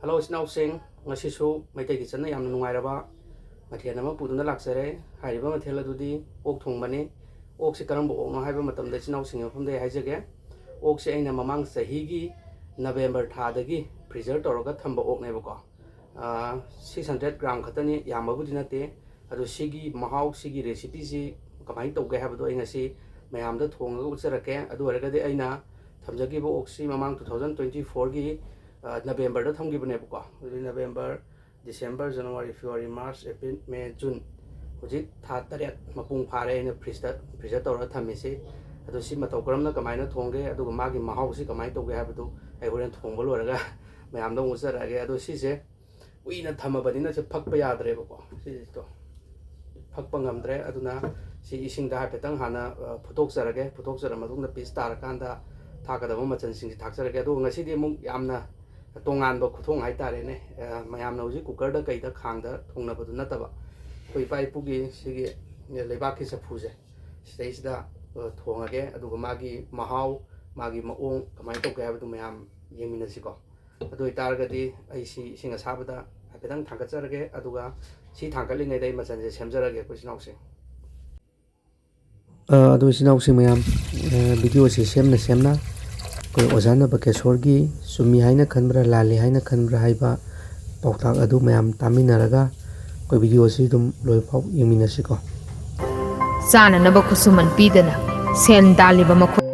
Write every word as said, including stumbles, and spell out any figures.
Hello ꯏꯆꯤꯟ ꯏꯅꯥꯎꯁꯤꯡ, ꯉꯁꯤꯁꯨ ꯃꯩꯇꯩꯒꯤ ꯆꯠꯅ ꯌꯥꯝꯅ ꯅꯨꯡꯉꯥꯏꯔꯕ ꯃꯊꯦꯜ ꯑꯃ ꯄꯨꯗꯨꯅ ꯂꯥꯛꯆꯔꯦ꯫ ꯍꯥꯏꯔꯤꯕ ꯃꯊꯦꯜ ꯑꯗꯨꯗꯤ ꯑꯣꯛ ꯊꯣꯡꯕꯅꯤ꯫ ꯑꯣꯛꯁꯤ ꯀꯔꯝꯕ ꯑꯣꯛꯅꯣ ꯍꯥꯏꯕ ꯃꯇꯝꯗ ꯏꯆꯤꯟ ꯏꯅꯥꯎꯁꯤꯡꯒꯤ ꯃꯐꯝꯗ ꯑꯩ ꯍꯥꯏꯖꯒꯦ꯫ ꯑꯣꯛꯁꯦ ꯑꯩꯅ ꯃꯃꯥꯡ ꯆꯍꯤꯒꯤ ꯅꯕꯦꯝꯕꯔ ꯊꯥꯗꯒꯤ ꯐ꯭ꯔꯤꯖꯔ ꯇꯧꯔꯒ ꯊꯝꯕ ꯑꯣꯛꯅꯦꯕꯀꯣ꯫ ꯁꯤꯛꯁ ꯍꯟꯗ꯭ꯔꯦꯠ ꯒ꯭ꯔꯥꯝ ꯈꯛꯇꯅꯤ, ꯌꯥꯝꯕꯕꯨꯗꯤ ꯅꯠꯇꯦ꯫ ꯑꯗꯣ ꯁꯤꯒꯤ ꯃꯍꯥꯎ, ꯁꯤꯒꯤ ꯔꯦꯁꯤꯄꯤꯁꯤ ꯀꯃꯥꯏꯅ ꯇꯧꯒꯦ ꯍꯥꯏꯕꯗꯣ ꯑꯩ ꯉꯁꯤ ꯃꯌꯥꯝꯗ ꯊꯣꯡꯉꯒ ꯎꯠꯆꯔꯛꯀꯦ꯫ ꯑꯗꯨ ꯑꯣꯏꯔꯒꯗꯤ ꯑꯩꯅ ꯊꯝꯖꯈꯤꯕ ꯑꯣꯛꯁꯤ ꯃꯃꯥꯡ ꯇꯨ ꯊꯥꯎꯖꯟ ꯇ꯭ꯋꯦꯟꯇꯤ ꯐꯣꯔꯒꯤ ꯅꯕꯦꯝꯕꯔꯗ ꯊꯝꯈꯤꯕꯅꯦꯕꯀꯣ꯫ ꯑꯗꯨꯗꯤ November, December, January, February, March, April, May, June, ꯍꯧꯖꯤꯛ ꯊꯥ ꯇꯔꯦꯠ ꯃꯄꯨꯡ ꯐꯥꯔꯦ ꯑꯩꯅ ꯐ꯭ꯔꯤꯖꯇ, ꯐ꯭ꯔꯤꯖꯔ ꯇꯧꯔꯒ ꯊꯝꯃꯤꯁꯤ꯫ ꯑꯗꯣ ꯁꯤ ꯃꯇꯧ ꯀꯔꯝꯅ, ꯀꯃꯥꯏꯅ ꯊꯣꯡꯒꯦ, ꯑꯗꯨꯒ ꯃꯥꯒꯤ ꯃꯍꯥꯎꯁꯤ ꯀꯃꯥꯏꯅ ꯇꯧꯒꯦ ꯍꯥꯏꯕꯗꯨ ꯑꯩ ꯍꯣꯔꯦꯟ ꯊꯣꯡꯕ ꯂꯣꯏꯔꯒ ꯃꯌꯥꯝꯗ ꯑꯃꯨꯛ ꯎꯠꯆꯔꯛꯑꯒꯦ꯫ ꯑꯗꯣ ꯁꯤꯁꯦ ꯀꯨꯏꯅ ꯊꯝꯃꯕꯅꯤꯅ ꯁꯤ ꯐꯛꯄ ꯌꯥꯗ꯭ꯔꯦꯕꯀꯣ꯫ ꯁꯤꯁꯤꯗꯣ ꯐꯛꯄ ꯉꯝꯗ꯭ꯔꯦ꯫ ꯑꯗꯨꯅ ꯁꯤ ꯏꯁꯤꯡꯗ ꯍꯥꯏꯐꯦꯠꯇꯪ ꯍꯥꯟꯅ, ꯑ, ꯐꯨꯠꯇꯣꯛꯆꯔꯒꯦ꯫ ꯐꯨꯠꯇꯣꯛꯆꯔ ꯃꯇꯨꯡꯗ ꯄꯤꯁ ꯇꯥꯔꯀꯥꯟꯗ ꯊꯥꯛꯀꯗꯕ ꯃꯆꯜꯁꯤꯡꯁꯤ ꯊꯥꯛꯆꯔꯒꯦ꯫ ꯑꯗꯨꯒ ꯉꯁꯤꯗꯤ ꯑꯃꯨꯛ ꯌꯥꯝꯅ ꯇꯣꯉꯥꯟꯕ ꯈꯨꯊꯣꯡ ꯍꯥꯏꯇꯥꯔꯦꯅꯦ꯫ ꯑ, ꯃꯌꯥꯝꯅ ꯍꯧꯖꯤꯛ ꯀꯨꯀꯔꯗ ꯀꯩꯗ ꯈꯥꯡꯗ ꯊꯣꯡꯅꯕꯗꯨ ꯅꯠꯇꯕ, ꯑꯩꯈꯣꯏ ꯏꯄꯥ ꯏꯄꯨꯒꯤ ꯁꯤꯒꯤ ꯂꯩꯕꯥꯛꯀꯤ ꯆꯐꯨꯁꯦ, ꯁꯤꯗꯩꯁꯤꯗ, ꯑ, ꯊꯣꯡꯉꯒꯦ꯫ ꯑꯗꯨꯒ ꯃꯥꯒꯤ ꯃꯍꯥꯎ, ꯃꯥꯒꯤ ꯃꯑꯣꯡ ꯀꯃꯥꯏꯅ ꯇꯧꯒꯦ ꯍꯥꯏꯕꯗꯨ ꯃꯌꯥꯝ ꯌꯦꯡꯃꯤꯟꯅꯁꯤꯀꯣ꯫ ꯑꯗꯨ ꯑꯣꯏꯇꯥꯔꯒꯗꯤ ꯑꯩ ꯁꯤ ꯏꯁꯤꯡ ꯑꯁꯥꯕꯗ ꯍꯥꯏꯐꯦꯠꯇꯪ ꯊꯥꯡꯒꯠꯆꯔꯒꯦ, ꯑꯗꯨꯒ ꯁꯤ ꯊꯥꯡꯒꯠꯂꯤꯉꯩꯗ ꯑꯩ ꯃꯆꯜꯁꯦ ꯁꯦꯝꯖꯔꯒꯦ, ꯑꯩꯈꯣꯏ ꯏꯆꯤꯟ ꯏꯅꯥꯎꯁꯦ꯫ ꯑ, ꯑꯗꯨ ꯏꯆꯤꯟ ꯏꯅꯥꯎꯁꯤꯡ ꯃꯌꯥꯝ, ꯑ, ꯚꯤꯗꯤꯑꯣꯁꯤ ꯁꯦꯝꯅ ꯁꯦꯝꯅ ꯑꯩꯈꯣꯏ ꯑꯣꯖꯥ ꯅꯕꯀꯦꯁꯣꯔꯒꯤ ꯆꯨꯝꯃꯤ ꯍꯥꯏꯅ ꯈꯟꯕ꯭ꯔꯥ, ꯂꯥꯜꯂꯤ ꯍꯥꯏꯅ ꯈꯟꯕ꯭ꯔꯥ ꯍꯥꯏꯕ ꯄꯥꯎꯇꯥꯛ ꯑꯗꯨ ꯃꯌꯥꯝ ꯇꯥꯃꯤꯟꯅꯔꯒ ꯑꯩꯈꯣꯏ ꯚꯤꯗꯤꯑꯣꯁꯤ ꯑꯗꯨꯝ ꯂꯣꯏꯐꯥꯎ ꯌꯦꯡꯃꯤꯟꯅꯁꯤꯀꯣ꯫ ꯆꯥꯅꯅꯕ ꯈꯨꯠꯁꯨꯃꯟ ꯄꯤꯗꯅ ꯁꯦꯟ ꯇꯥꯜꯂꯤꯕ ꯃꯈꯣꯏ